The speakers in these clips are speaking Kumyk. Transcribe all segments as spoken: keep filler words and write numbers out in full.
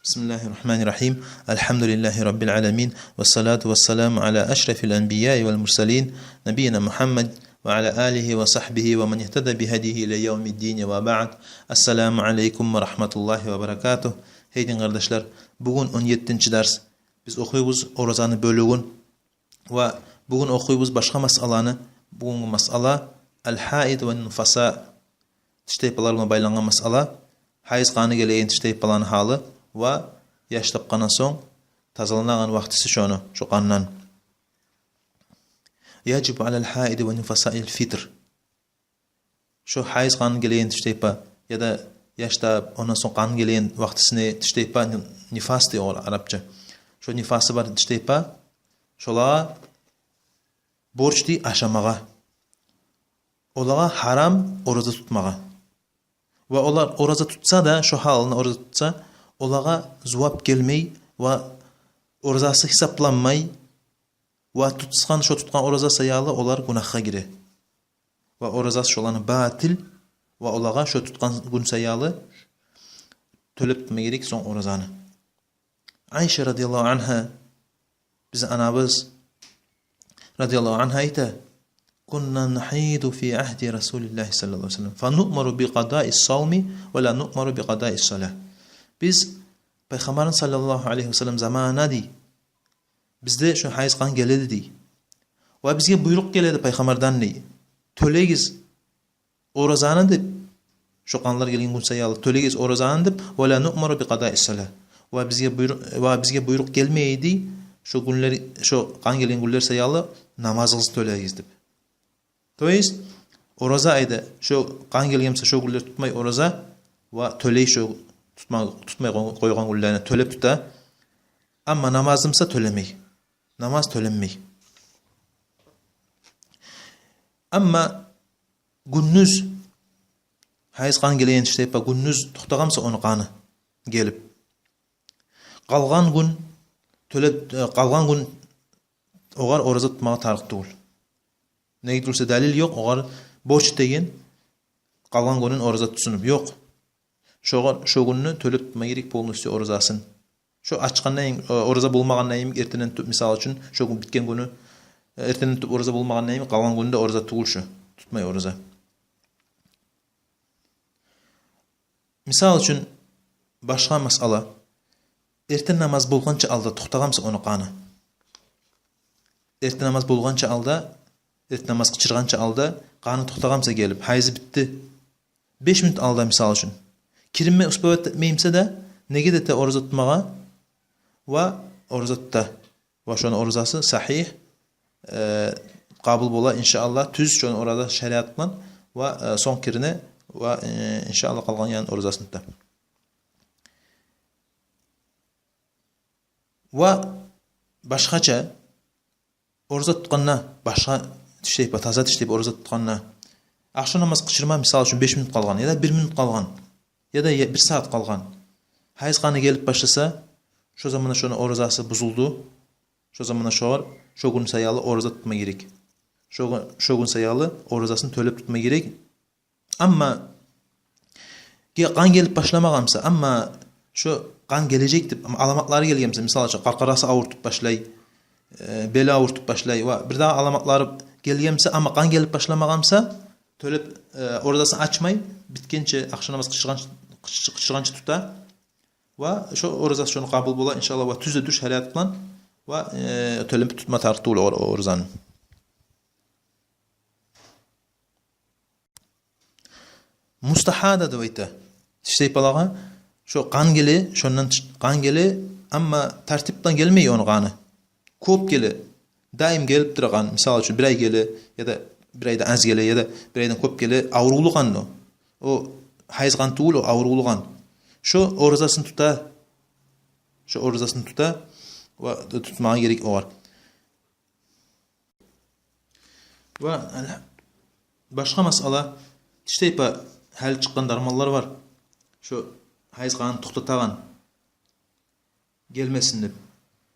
بسم الله الرحمن الرحيم. الحمد لله رب العالمين. والصلاة والسلام على أشرف الأنبياء والمرسلين، نبينا محمد وعلى آله وصحبه ومن اهتدى بهديه إلى يوم الدين وبعد. السلام عليكم ورحمة الله وبركاته. Гьей дин къардашлар, бугюн он еттинчи дарс. Биз охуйбуз оразаны бёлюгюн. Ва бугюн охуйбуз башгъа масъаланы. Бугюнгю масъала: аль-гьаид ва нуфаса. Тиштайпалар булан байлангъан масъала. Гьайыз къаны гелеген тиштайпаланы гьалы ва яш тапгъандан сонг тазаланагъан вакътиси шону, шо къандан. Яжибу аляль-гьаиди ва нуфасаиль фитр. Шо гьайыз къаны гелеген тиштайпа, яда яш тап, ондан сонг къаны гелеген вакътисине тиштайпа, ни-, нифас дей огъар арапча. Шо нифасы бар тиштайпа, шолагъа борч дей ашамагъа. Олагъа гьарам ораза тутмагъа. Ва олар ораза тутса да, шо гьалында ораза тутса, олагъа зувап гелмей ва оразасы гьисапланмай, ва тутгъан, шо тутгъан ораза саялы олар гюнагьгъа гире. Ва оразасы шоланы батил, ва олагъа шо тутгъан гюн саялы тёлеп тутма герек сонг оразаны. Айша радияллагьу ангьа, бизин анабыз радияллагьу ангьа айта: «Кунна нагьиду фи агьди Расулиллагьи саллаллагьу алайгьи ва саллам, фа нуъмару би къадаис савми ва ла нуъмару би къадаис салагь». Биз Пайхаммарны саллаллагьу алайгьи ва саллам заманында, дей, бизде шо гьайыз къан геледи, дей. Ва бизге буйрукъ геледи Пайхаммардан, дей: «Тёлегиз оразаны», — деп, шо къанлар гелген гюн саялы, «тёлегиз оразаны», — деп, «ва ла нуъмару би къадаис салагь». Ва бизге буйрукъ, ва бизге буйрукъ гелмей эди шо гюнлер, шо къан гелген гюнлер саялы намазыгъызны тёлегиз деп. То есть, ораза айда шо къан гелген буса, шо гюнлер тутмай ораза, ва тёлей шо тутма-, тутмай къой-, къойгъан гюнлерин тёлеп тута. Амма намазны буса тёлемей. Намаз тёленмей. Амма гюндюз гьайыз къан гелеген тиштайпа гюндюз токътагъан буса ону къаны гелип, къалгъан гюн тёлеп, э, къалгъан гюн огъар ораза тутмагъа тарыкъ тюгюл. Неге тюгюл буса, далил ёкъ огъар борч деген къалгъан гюнюн ораза тутсун деп, ёкъ. Шогъар, шо гюнню тёлеп тутма герек полностью оразасын. Шо ачгъанда йимик, э, ораза болмагъанда йимик, эртенден тутуп, мисал учун, шо гюн битген гюню, э, эртенден тутуп ораза болмагъанда йимик, къалгъан гюню де ораза тюгюл шо, тутмай ораза. Мисал учун, башгъа масъала. Эртен намаз болгъанча алда токътагъан буса ону къаны. Эртен намаз болгъанча алда, эртен намаз къычыргъанча алда къаны токътагъан буса гелип, гьайызы битди. Беш минут алда, мисал учун. Киринме успевать этмей буса да, неге де эте ораза тутмагъа, ва ораза тута. Ва шону оразасы сагьигь, э, къабул бола, иншааллагь, тюз шону ораза шариат булан, ва, э, сонг кирине, ва, э, иншааллагь, къалгъан янын оразасын тута. Ва башгъача, ораза тутгъанда, башгъа тиштайпа, таза тиштайпа ораза тутгъанда, ахшам намаз къычырма, мисал учун, беш минут къалгъан, яда бир минут къалгъан, яда е-, бир сагьат къалгъан, гьайыз къаны гелип башласа, шо заманда шону оразасы бузулду. Шо заманда шогъар шо гюн саялы ораза тутма герек. Шо гюн, шо гюн саялы оразасын тёлеп тутма герек. Амма ге-, къан гелип башламагъан буса, амма шо къан гележек деп, амма аламатлары гелген буса, мисал учун, къаркъарасы авуртуп башлай, э, бели авуртуп башлай, ва бирдагъы аламатлары гелген буса, амма къан гелип башламагъан буса, тёлеп, э, оразасын ачмай, битгенче, ахшам намаз къычыргъан-, къычы-, къычыргъанча тута. Ва шо оразасы шону къабул бола, иншааллагь, ва тюз де тюр шариат булан, ва, э, тёлеп тутма тарыкъ тюгюл ор-, оразаны. Мустагьада деп айта. Тиштайпалагъа шо къан геле, шондан тиш-, къан геле, амма тартип булан гелмей ону къаны. Кёп геле. Даим гелип турагъан, мисал учун, бир ай геле, яда бир айдан аз геле, яда бир айдан кёп геле, аврувлу къан о. О гьайыз къан тюгюл, о аврувлу къан. Шо оразасын тута, шо оразасын тута, ва тутмагъа герек огъар. Ва, аль-, башгъа масъала, тиштайпа гьали чыкъгъан дарманлар бар. Шо гьайыз къанын токътатагъан, гелмесин деп.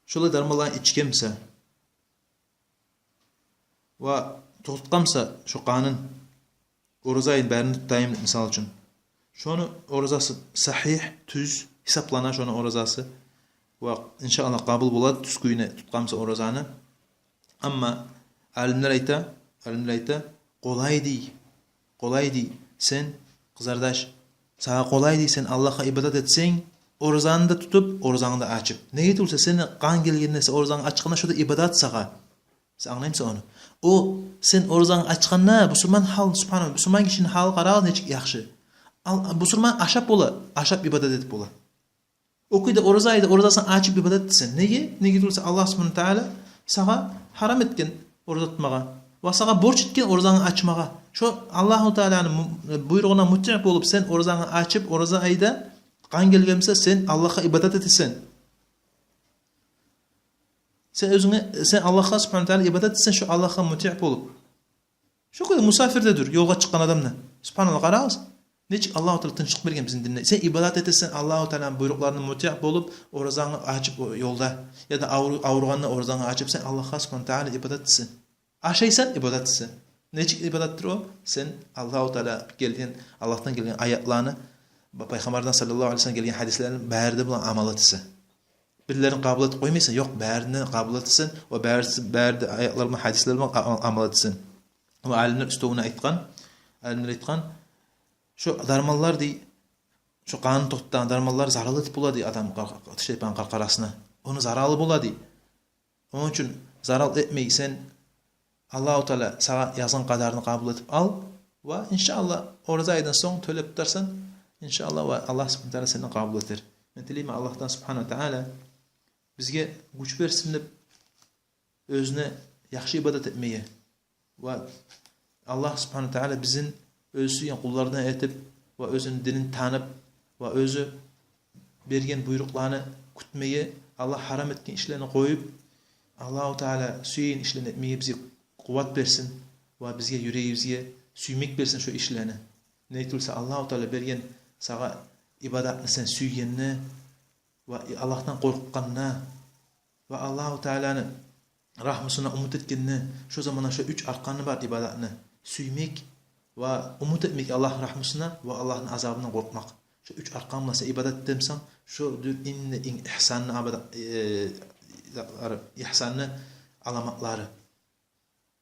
Шолай дарманланы ичген буса, ва токътатгъан буса шо къанын, ораза айын барын тутайым, мисал учун, шону оразасы сагьигь, тюз, гьисаплана шону оразасы. Ва иншааллагь къабул болады тюз кюйде тутгъан буса оразаны. Амма алимлер айта, алимлер айта, къолай дей, къолай дей, сен, къызардаш, сагъа къолай дей, сен Аллагьгъа ибадат этсенг, оразаны да тутуп, оразангны да ачып. Неге тюгюл буса, сени къан гелгенде, сен оразангны ачгъанда, шо да ибадат сагъа. Сен англаймысан ону? О, сен оразангны ачгъанда, бусурман гьал, субгьаналлагь, бусурман гишини гьалы къарагъыз нечик яхшы. Ал, бусурман ашап бола, ашап ибадат этип бола. О кюйде ораза айда оразасын ачып ибадат этсенг. Неге? Неге тюгюл буса, Аллагь субгьанагьу ва тааля сагъа гьарам этген ораза тутмагъа. Ва сагъа борч этген оразангны ачмагъа. Шо Аллагьу Тааляны му-, буйругъуна мутиъ болуп, сен оразангны ачып, ораза айда къан гелген буса, сен Аллагьгъа ибадат этесен. Сен оьзюнге, сен Аллагьгъа субгьанагьу ва тааля ибадат этесен, шо Аллагьгъа мутиъ болуп. Шо кюйде мусафир де дюр, ёлгъа чыкъгъан адам да. Субгьаналлагь, къарагъыз. Нечик Аллагьу Тааля тынчлыкъ берген бизин динде. Сен ибадат этесен Аллагьу Тааляны буйрукъларына мутиъ болуп, оразангны ачып о ёлда. Яда авру-, авругъанда оразангны ачып, сен Аллагьгъа субгьанагьу ва тааля ибадат этесен. Ашайсан, ибадат этесен. Нечик ибадатдыр о? Сен Аллагьу Тааля гелген, Аллагьдан гелген аятланы, ба-, Пайхаммардан саллаллагьу алайгьи ва саллам гелген гьадислени бары да булан амал этесен. Бирлерин къабул этип къоймайсан, ёкъ, барин де къабул этесен, ва бариси, бары да аятлар булан, гьадислер булан а-, а-, амал этесен. Ва алимлер уьстевюне айтгъан, алимлер айтгъан, шо дарманлар дей, шо къанны токътатагъан дарманлар зарал этип бола дей адам къар-, шайтанны къаркъарасына. Ону заралы бола дей. Ону учун зарал этмей, сен Аллагьу Тааля сагъа язгъан къадарны къабул этип ал, ва иншааллагь ораза айдан сонг тёлеп тутарсан, иншааллагь, ва Аллагь субгьанагьу ва тааля сенден къабул этер. Мен тилеймен Аллагьдан субгьанагьу ва тааля бизге гюч берсин деп, оьзюне яхшы ибадат этмеге. Ва Аллагь субгьанагьу ва тааля бизин оьзю сюйген къуллардан этип, ва оьзюню динин танып, ва оьзю берген буйрукъланы кютмеге, Аллагь гьарам этген ишлени къоюп, Аллагьу Тааля сюйген ишлени этмеге бизге къуват берсин, ва бизге, юрегибизге сюймек берсин шо ишлени. Неге тюгюл буса, Аллагьу Тааля берген сагъа ибадатны сен сюйгенде, ва Аллагьдан къоркъгъанда, ва Аллагьу Тааляны рагьмусуна умут этгенде, шо заманда шо уьч арканы бар ибадатны: сюймек, ва умут этмек Аллагьны рагьмусуна, ва Аллагьны азабындан къоркъмакъ. Шо уьч аркан булан сен ибадат этемисен, шо дюр инг де инг игьсанны абада-, э, затлары, игьсанны аламатлары.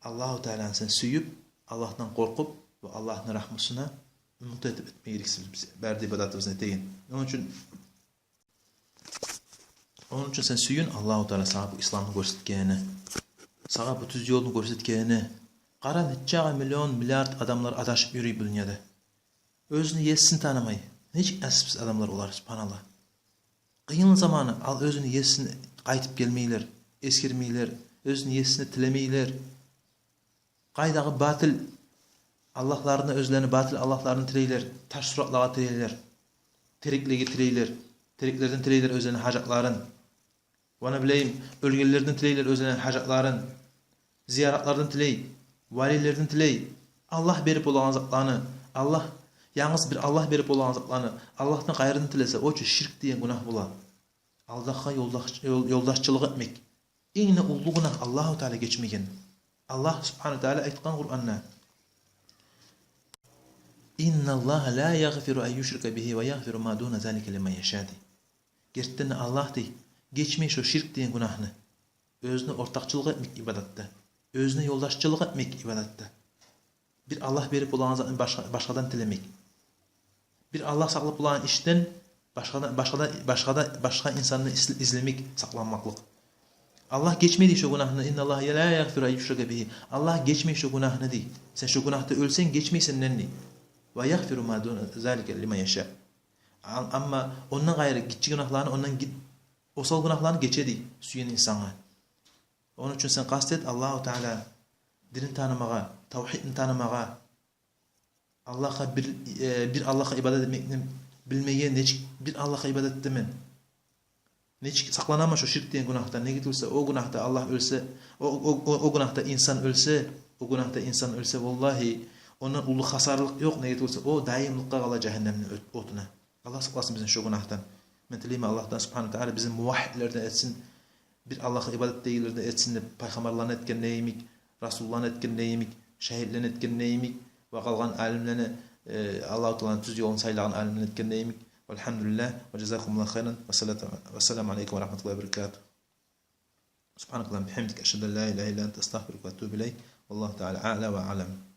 Аллагьу Тааляны сен сююп, Аллагьдан къоркъуп ва Аллагьны рагьмусуна умут этип этме герексиз биз бары да ибадатыбызны этеген. Ону учун, ону учун сен сююн Аллагьу Тааля сагъа бу исламны гёрсетгенине, сагъа бу тюз ёлну гёрсетгенине. Къара, нечакъы миллион, миллиард адамлар адашып юрюй бу дюньяда. Оьзюню есин танымай. Нечик насипсиз адамлар олар, субгьаналлагь. Къыйын заманы, ал оьзюню есин къайтып гелмейлер, эсгермейлер, оьзюню есин тилемейлер. Къайдагъы батил аллагьларына, оьзлени батил аллагьларына тилейлер, таш суратлагъа тилейлер, тереклеге тилейлер, тереклерден тилейлер оьзлени гьажатларын. Ва не билейим, оьлгенлерден тилейлер оьзлени гьажатларын, зияратлардан тилей, валилерден тилей, Аллагь берип болагъан затланы, Аллагь, янгыз бир Аллагь берип болагъан затланы, Аллагьдан къайрыдан тилесе, о чу ширк деген гюнагь бола. Аллагьгъа ёлдаш-, ёл-, ёлдашчылыкъ этмек. Инг де уллу гюнагь, Аллагьу Тааля гечмеген. Аллагь субгьанагьу ва тааля айтгъан Къуранда: «Инналлагьа ла ягъфиру ан юшрака бигьи ва ягъфиру ма дуна залика лиман яша», — дей. Гертиден де Аллагь, дей, гечмей шо ширк деген гюнагьны, оьзюне ортакъчылыкъ этмек ибадатда, оьзюне ёлдашчылыкъ этмек ибадатда. Бир Аллагь берип болагъан затны башгъа-, башгъадан тилемек. Бир Аллагь сакълап болагъан ишден башгъадан, башгъадан, башгъадан, башгъа инсанны из-, излемек, сакъланмакълыкъ. Аллагь гечмей, дей, шо гюнагьны, «Инналлагьа ла ягъфиру ан юшрака бигьи». Аллагь гечмей шо гюнагьны, дей. Сен шо гюнагьда оьлсенг, гечмей сенден, дей. «Ва ягъфиру ма дуна залика лиман яша». Ал-, амма ондан къайры гиччи гюнагьланы, ондан ги-, осал гюнагьланы гече, дей, сюйген инсангъа. Ону учун сен къаст эт Аллагьу Тааля динин танымагъа, тавгьидни танымагъа, Аллагьгъа бир, э, бир Аллагьгъа ибадат этмекни билмеге, нечик бир Аллагьгъа ибадат этемен, нечик сакъланаман шо ширк деген гюнагьдан. Неге тюгюл буса, о гюнагьда Аллагь оьлсе, о, о, о, о гюнагьда инсан оьлсе, о гюнагьда инсан оьлсе, валлагьи, ондан уллу хасарлыкъ ёкъ. Неге тюгюл буса, о даимликге къала жагьаннемни от-, отуна. Аллагь сакъласын бизин шо гюнагьдан. Мен тилеймен Аллагьдан субгьанагьу ва тааля бизин мувагьгьидлерден этсин, бир Аллагьгъа ибадат этегенлерден этсин деп, пайхаммарланы этгенде йимик, расулланы этгенде йимик, шагьитлени этгенде йимик ва къалгъан алимлени, э, Аллагьу Тааланы тюз ёлун сайлагъан алимлени этгенде йимик, والحمد لله وجزاكم الله خيرا. والصلاة، والسلام عليكم ورحمة الله وبركاته. سبحانك اللهم وبحمدك، أشهد أن لا إله إلا أنت، أستغفرك وأتوب إليك. والله تعالى أعلى وأعلم.